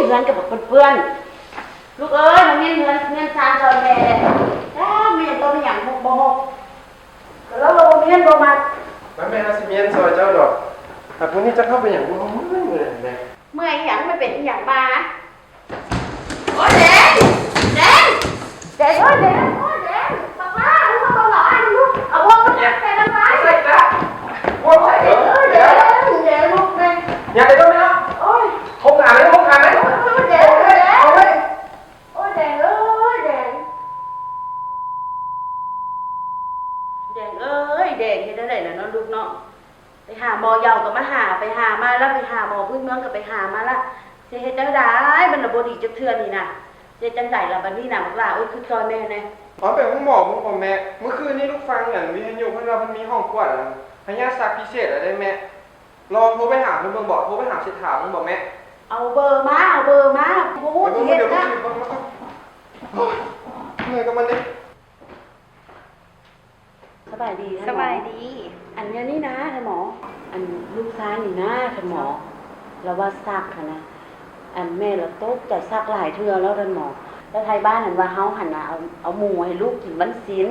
ເຮືອນກໍບັກເປື້ອນໆ. ລູກເອີຍ ມາມ້ຽນເຮືອນມ້ຽນຊານຊ່ອຍແມ່ແດ່. ຈ້າ ແມ່ນບໍ່ມີຫຍັງ ບໍ່ຫົກ. ແລ້ວວ່າບໍ່ມ້ຽນບໍ່ມັກ. ມາແມ່ ເຮົາຊິມ້ຽນຊ່ອຍເຈົ້າດອກ. ແຕ່ຜູ້ນີ້ຈັກເຂົ້າໄປຫຍັງ ບໍ່ເມື່ອຍເມື່ອຍແມ່. ເມື່ອຍອີຫຍັງ? ມັນເປັນອີຫຍັງມາ? ໂອ້ຍ ແດງ ແດງ ແດງເອີຍ ແດງ ໂອ້ຍ ແດງ ບັກຫຼ້າ ລູກມາເບິ່ງຫຼ້າອ້າຍ ລູກ ເອົາບ່ວງມາແປນຳອ້າຍ ໃສ່ກະ ໂອ້ຍ ແດງເອີຍ ແດງ ແດງ ລູກແມ່ ຢ່າໄດ້ເບິ່ງແມ່ເນາະ ໂອ້ຍ ໂຮງງານເດ້ ໂຮງງານເດ້ ໂອ້ຍ ແດງ ໂອ້ຍ ແດງ ໂອ້ຍ ແດງເອີຍ ແດງ ແດງເອີຍ ແດງ ເຮັດແນວໃດລະເນາະ ລູກເນາະ. ໄປຫາໝໍເຍົາກໍມາຫາ ໄປຫາມາລະ ໄປຫາໝໍພື້ນເມືອງກໍໄປຫາມາລະ ຊິເຮັດຈັ່ງໃດ ມັນລະບໍ່ດີຈັກເທື່ອນີ້ນະ ຊິເຮັດຈັ່ງໃດລະບັດນີ້ນະ ບັກຫຼ້າເອີຍ ຄຶດຊ່ອຍແມ່ແດ່. ເອົາໄປໂຮງໝໍເບິ່ງບໍ່ແມ່? ມື້ຄືນນີ້ລູກຟັງອັນວິທະຍຸເພິ່ນວ່າເພິ່ນມີຫ້ອງກວດອັນພະຍາດສັກພິເສດລະເດ້ແມ່. ລອງໂທໄປຫາເພິ່ນເບິ່ງບໍ? ໂທໄປຫາເສດຖາເບິ່ງບໍແມ່? ເອົາເບີມາ ເອົາເບີມາ ບໍ່ຮູ້ຊິເຮັດນະ. ໂອ້ຍ ເມື່ອຍກັບມັນເດ້. ສະບາຍດີ ສະບາຍດີ. ອັນນີ້ນະທ່ານໝໍ ອັນລູກຊາຍນີ້ນະທ່ານໝໍ ລາວວ່າສັກຫັ້ນນະ ອັນແມ່ລະຕົກໃຈ ສັກຫຼາຍເທື່ອແລ້ວທ່ານໝໍ ແລ້ວໄທບ້ານຫັ້ນວ່າເຮົາຫັ້ນນະ ເອົາ ເອົາໝູໃຫ້ລູກກິນວັນສິນ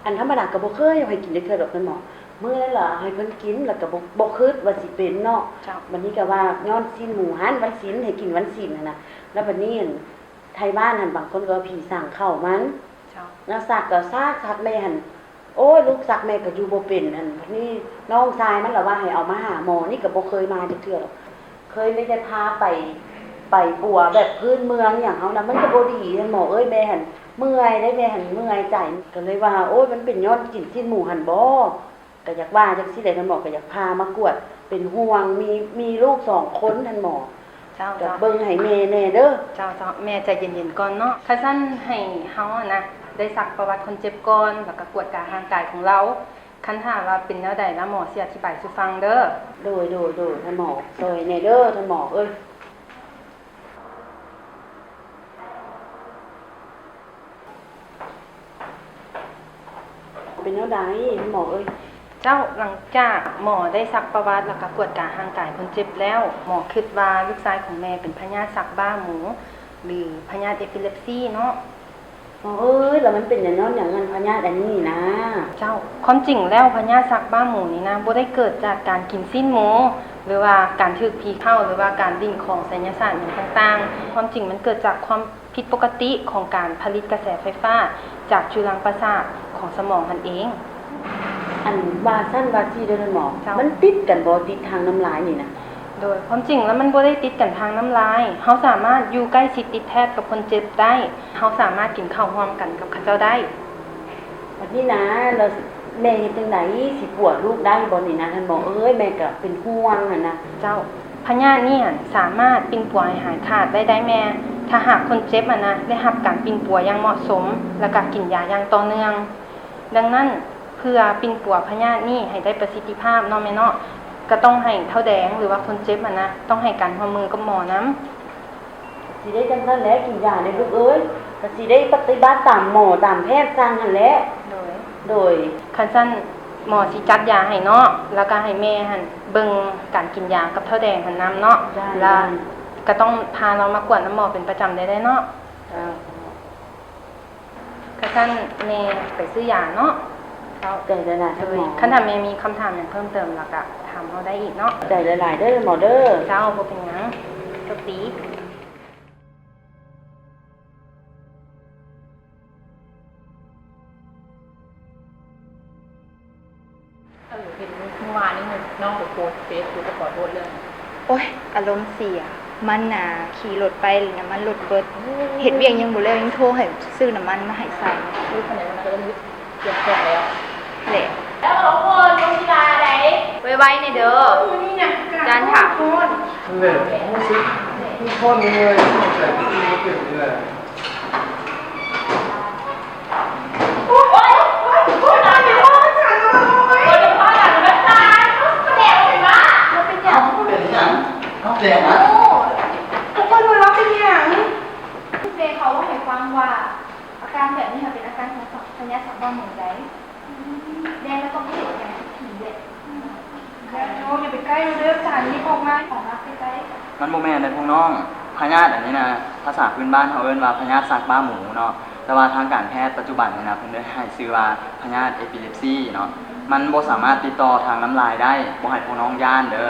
ອັນທຳມະດາກໍບໍ່ເຄີຍເອົາໃຫ້ກິນຈັກເທື່ອດອກທ່ານໝໍ ມື້ນັ້ນລະໃຫ້ເພິ່ນກິນ ແລ້ວກໍບໍ່ ບໍ່ຄິດວ່າຊິເປັນເນາະ. ບັດນີ້ກໍວ່າຍ້ອນຊີ້ນໝູຫັ້ນ ວັນສິນ ໃຫ້ກິນວັນສິນຫັ້ນນະ ແລ້ວບັດນີ້ ໄທບ້ານຫັ້ນ ບາງຄົນກໍວ່າຜີສັງເຂົ້າມັນ ເຈົ້າ ລາວສັກກໍສັກ ສັກແມ່ຫັ້ນ ໂອ້ຍ ລູກສັກແມ່ກໍຢູ່ບໍ່ເປັນ. ອັນນີ້ນ້ອງຊາຍມັນລະວ່າໃຫ້ເອົາມາຫາໝໍ ນີ້ກໍບໍ່ເຄີຍມາຈັກເທື່ອດອກ ເຄີຍມີແຕ່ພາໄປ ໄປປົວແບບພື້ນເມືອງຫຍັງເຮົານະ ມັນກໍບໍ່ດີ ທ່ານໝໍເອີຍ. ແມ່ຫັ້ນເມື່ອຍເດ້ ແມ່ຫັ້ນເມື່ອຍໃຈ ກໍເລີຍວ່າ ໂອ້ຍ ມັນເປັນຍ້ອນກິນຊີ້ນໝູຫັ້ນບໍ? ກໍຢາກວ່າຈັ່ງຊີ້ແຫຼະທ່ານໝໍ ກໍຢາກພາມາກວດ ເປັນຫ່ວງ ມີ ມີລູກສອງຄົນທ່ານໝໍ ເຈົ້າ ກໍເບິ່ງໃຫ້ແມ່ແດ່ເດີ. ເຈົ້າ ເຈົ້າ ແມ່ໃຈເຢັນໆກ່ອນເນາະ. ຄັນຊັ້ນໃຫ້ເຮົາຫັ້ນນະ ໄດ້ຊັກປະຫວັດຄົນເຈັບກ່ອນ ແລ້ວກໍກວດກາຮ່າງກາຍຂອງລາວ ຄັນຖ້າວ່າເປັນແນວໃດລະ ໝໍຊິອະທິບາຍສູ່ຟັງເດີ. ໂດຍ ໂດຍ ໂດຍ ທ່ານໝໍ ຊ່ອຍແດ່ເດີທ່ານໝໍເອີຍ. ເປັນແນວໃດໝໍເອີຍ? ເຈົ້າ ຫຼັງຈາກໝໍໄດ້ຊັກປະຫວັດ ແລ້ວກະກວດກາຮ່າງກາຍຄົນເຈັບແລ້ວ ໝໍຄິດວ່າລູກຊາຍຂອງແມ່ເປັນພະຍາດຊັກບ້າໝູ ຫຼື ພະຍາດເອພິເລັບຊີເນາະ. ໝໍເອີຍ ແລ້ວມັນເປັນຍ້ອນຫຍັງ ອັນພະຍາດອັນນີ້ນະ? ເຈົ້າ ຄວາມຈິງແລ້ວພະຍາດຊັກບ້າໝູນີ້ນະ ບໍ່ໄດ້ເກີດຈາກການກິນຊີ້ນໝູ ຫຼືວ່າການຖືກຜີເຂົ້າ ຫຼືວ່າການຫຼິ້ນຂອງໄສຍະສາດຫຍັງຕ່າງໆ. ຄວາມຈິງມັນເກີດຈາກຄວາມ ຜິດປົກກະຕິຂອງການຜະລິດກະແສໄຟຟ້າຈາກຈຸລັງປະສາດຂອງສະໝອງຫັ້ນເອງ. ອັນວ່າຊັ້ນວ່າຊີ້ເດີທ່ານໝໍ ເຈົ້າ ມັນຕິດກັນບໍ່ ຕິດທາງນ້ຳລາຍນີ້ນະ? ໂດຍຄວາມຈິງແລ້ວມັນບໍ່ໄດ້ຕິດກັນທາງນ້ຳລາຍ. ເຮົາສາມາດຢູ່ໃກ້ຊິດຕິດແທດກັບຄົນເຈັບໄດ້. ເຮົາສາມາດກິນເຂົ້າຮ່ວມກັນກັບເຂົາເຈົ້າໄດ້. ບັດນີ້ນະ ແລ້ວແມ່ເຮັດຈັ່ງໃດຊິປົວລູກໄດ້ບໍ່ນີ້ນະ ທ່ານໝໍເອີຍ? ແມ່ກໍເປັນຫ່ວງຫັ້ນນະ. ເຈົ້າ ພະຍາດນີ້ຫັ້ນສາມາດປິ່ນປົວໃຫ້ຫາຍຂາດໄດ້ໄດ໋ແມ່ ຖ້າຫາກຄົນເຈັບຫັ້ນນະ ໄດ້ຮັບການປິ່ນປົວຢ່າງເໝາະສົມ ແລ້ວກະກິນຢາຢ່າງຕໍ່ເນື່ອງ. ດັ່ງນັ້ນ ເພື່ອປິ່ນປົວພະຍາດນີ້ໃຫ້ໄດ້ປະສິດທິພາບເນາະແມ່ເນາະ ກໍຕ້ອງໃຫ້ເຖົ້າແດງ ຫຼືວ່າຄົນເຈັບຫັ້ນນະ ຕ້ອງໃຫ້ການຮ່ວມມືກັບໝໍນຳ. ຊິໄດ້ຈັ່ງຊັ້ນແຫຼະ ກິນຢາເດ້ລູກເອີຍ ກໍຊິໄດ້ປະຕິບັດຕາມໝໍຕາມແພດສັ່ງຫັ້ນແຫຼະ. ໂດຍ ໂດຍ ຄັນຊັ້ນໝໍຊິຈັດຢາໃຫ້ເນາະ ແລ້ວກໍໃຫ້ແມ່ຫັ້ນເບິ່ງການກິນຢາກັບເຖົ້າແດງຫັ້ນນຳເນາະ. ໄດ້ ແລ້ວກໍຕ້ອງພາລາວມາກວດນຳໝໍເປັນປະຈຳໄດ້ເນາະ. ເຈົ້າ ຄັນຊັ້ນແມ່ໄປຊື້ຢາເນາະ. ເຈົ້າ ຂອບໃຈຫຼາຍໆ ທ່ານໝໍ. ຄັນຖ້າແມ່ມີຄຳຖາມຫຍັງເພີ່ມເຕີມ ແລ້ວກະຖາມເຮົາໄດ້ອີກເນາະ. ຂອບໃຈຫຼາຍໆເດີ ໝໍເດີ. ເຈົ້າ ບໍ່ເປັນຫຍັງ. ໂຊກດີ. ເອີ ເຫັນມື້ວານນີ້ນ້ອງໄປໂພສເຟສ ຄືໄປຂໍໂທດເລື່ອງ ໂອ້ຍ ອາລົມເສຍ ມັນນະຂີ່ລົດໄປ ນ້ຳມັນລົດເບິດ ເຮັດວຽກຍັງບໍ່ແລ້ວ ຍັງໂທໃຫ້ຊື້ນ້ຳມັນມາໃຫ້ໃສ່. ໂອ້ຍ ຂະໜາດນັ້ນກໍຕ້ອງຢຸດ ປ່ຽນເຄື່ອງແລ້ວ ແຫຼະ ແລ້ວກໍຄົນລົງກິລາໃດ ໄວໆແດ່ເດີ. ມື້ນີ້ນະ ຈານຖາມ ແຫຼະ ຮູ້ສຶກຄົນເມື່ອຍ ໃຈທີ່ບໍ່ເປັນນີ້ແຫຼະ. ເປັນຫຍັງ? ເຮົາແດງນະ? ເພິ່ນວ່າເຮົາເປັນຫຍັງ? ແມ່ເຂົາເວົ້າໃຫ້ຟັງວ່າ ອາການແບບນີ້ຫັ້ນເປັນອາການຂອງພະຍາດສັກບ້າໝູໃດ໋. ແດງແລ້ວກໍບໍ່ເຫັນຫຍັງ ຄືຜີແຫຼະ. ຢ່າ ໂອ້ ຢ່າໄປໃກ້ເດີ ສານນີ້ອອກມາ ອອກມາໃກ້ໆ. ມັນບໍ່ແມ່ນເດ້ພວກນ້ອງ, ພະຍາດອັນນີ້ນະ ພາສາພື້ນບ້ານເຮົາເອີ້ນວ່າພະຍາດຊັກບ້າໝູເນາະ, ແຕ່ວ່າທາງການແພດປັດຈຸບັນນີ້ນະ ເພິ່ນໄດ້ໃຫ້ຊື່ວ່າພະຍາດເອປີເລັບຊີເນາະ. ມັນບໍ່ສາມາດຕິດຕໍ່ທາງນ້ຳລາຍໄດ້, ບໍ່ໃຫ້ພວກນ້ອງຢ້ານເດີ.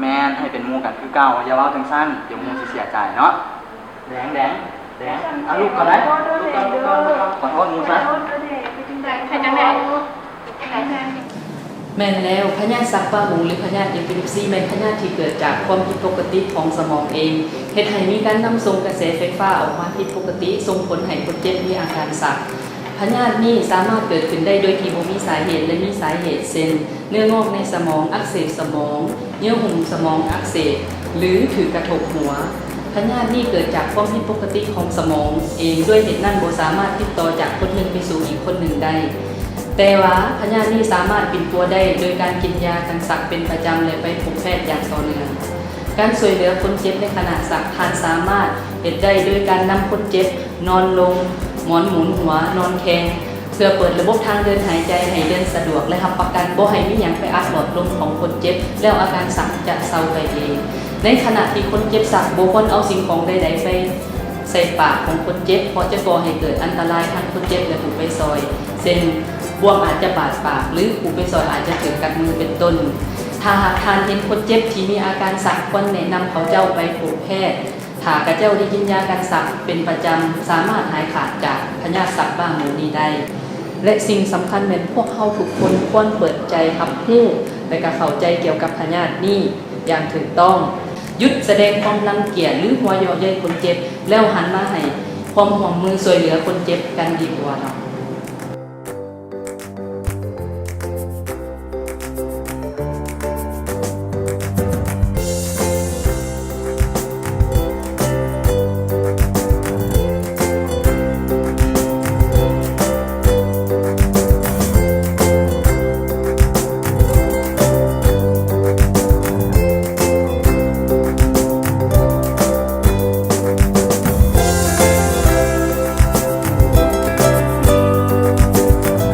ແມ່ນ, ໃຫ້ເປັນໝູ່ກັນຄືເກົ່າ. ຢ່າເວົ້າຈັ່ງຊັ້ນ, ດຽວໝູ່ຊິເສຍໃຈເນາະ. ແດງ ແດງ ແດງ ອາ ລຸກກ່ອນໄດ໋. ຂໍໂທດໝູ່ຊະ. ເຮັດຈັ່ງໃດ? ແມ່ນແລ້ວ, ພະຍາດຊັກບ້າໝູ ຫຼື ພະຍາດເອປີເລັບຊີ ແມ່ນພະຍາດທີ່ເກີດຈາກຄວາມຜິດປົກກະຕິຂອງສະໝອງເອງ, ເຮັດໃຫ້ມີການນຳສົ່ງກະແສໄຟຟ້າອອກມາຜິດປົກກະຕິ, ສົ່ງຜົນໃຫ້ຄົນເຈັບມີອາການຊັກ. ພະຍາດນີ້ສາມາດເກີດຂຶ້ນໄດ້ໂດຍທີ່ບໍ່ມີສາເຫດ ແລະ ມີສາເຫດ ເຊັ່ນ ເນື້ອງອກໃນສະໝອງ, ອັກເສບສະໝອງ, ເຍື່ອຫຸ້ມສະໝອງອັກເສບ ຫຼື ຖືກກະທົບຫົວ. ພະຍາດນີ້ເກີດຈາກຄວາມຜິດປົກກະຕິຂອງສະໝອງເອງ, ດ້ວຍເຫດນັ້ນບໍ່ສາມາດຕິດຕໍ່ຈາກຄົນໜຶ່ງໄປສູ່ອີກຄົນໜຶ່ງໄດ້. ແຕ່ວ່າພະຍາດນີ້ສາມາດປິ່ນປົວໄດ້ໂດຍການກິນຢາກັນຊັກເປັນປະຈຳ ແລະ ໄປພົບແພດຢ່າງຕໍ່ເນື່ອງ. ການຊ່ວຍເຫຼືອຄົນເຈັບໃນຂະນະຊັກ, ທ່ານສາມາດເຮັດໄດ້ໂດຍການນຳຄົນເຈັບນອນລົງ, ໝອນໝູນຫົວ, ນອນແຄງ, ເພື່ອເປີດລະບົບທາງເດີນຫາຍໃຈໃຫ້ເດີນສະດວກ ແລະ ຮັບປະກັນບໍ່ໃຫ້ມີຫຍັງໄປອັດຫຼອດລົມຂອງຄົນເຈັບ, ແລ້ວອາການຊັກຈະເຊົາໄປເອງ. ໃນຂະນະທີ່ຄົນເຈັບຊັກ, ບໍ່ຄວນເອົາສິ່ງຂອງໃດໆໄປໃສ່ປາກຂອງຄົນເຈັບ, ເພາະຈະກໍ່ໃຫ້ເກີດອັນຕະລາຍທັງຄົນເຈັບ ແລະ ຜູ້ໄປຊ່ອຍ, ເຊັ່ນ ບ່ວງອາດຈະບາດປາກ ຫຼື ຜູ້ໄປຊ່ອຍອາດຈະຖືກກັດມື ເປັນຕົ້ນ. ຖ້າຫາກທ່ານເຫັນຄົນເຈັບທີ່ມີອາການຊັກ, ຄວນແນະນຳເຂົາເຈົ້າໄປພົບແພດ. ຖ້າຂະເຈົ້າໄດ້ກິນຢາກັນຊັກເປັນປະຈຳ, ສາມາດຫາຍຂາດຈາກພະຍາດຊັກບ້າໝູນີ້ໄດ້. ແລະ ສິ່ງສຳຄັນແມ່ນພວກເຮົາທຸກຄົນຄວນເປີດໃຈຮັບຮູ້ ແລະ ກະເຂົ້າໃຈກ່ຽວກັບພະຍາດນີ້ຢ່າງຖືກຕ້ອງ. ຢຸດສະແດງຄວາມລັງກຽດ ຫຼື ຫົວເຍາະເຍີ້ຍຄົນເຈັບ, ແລ້ວຫັນມາໃຫ້ຄວາມຮ່ວມມືຊ່ວຍເຫຼືອຄົນເຈັບກັນດີກວ່າເນາະ.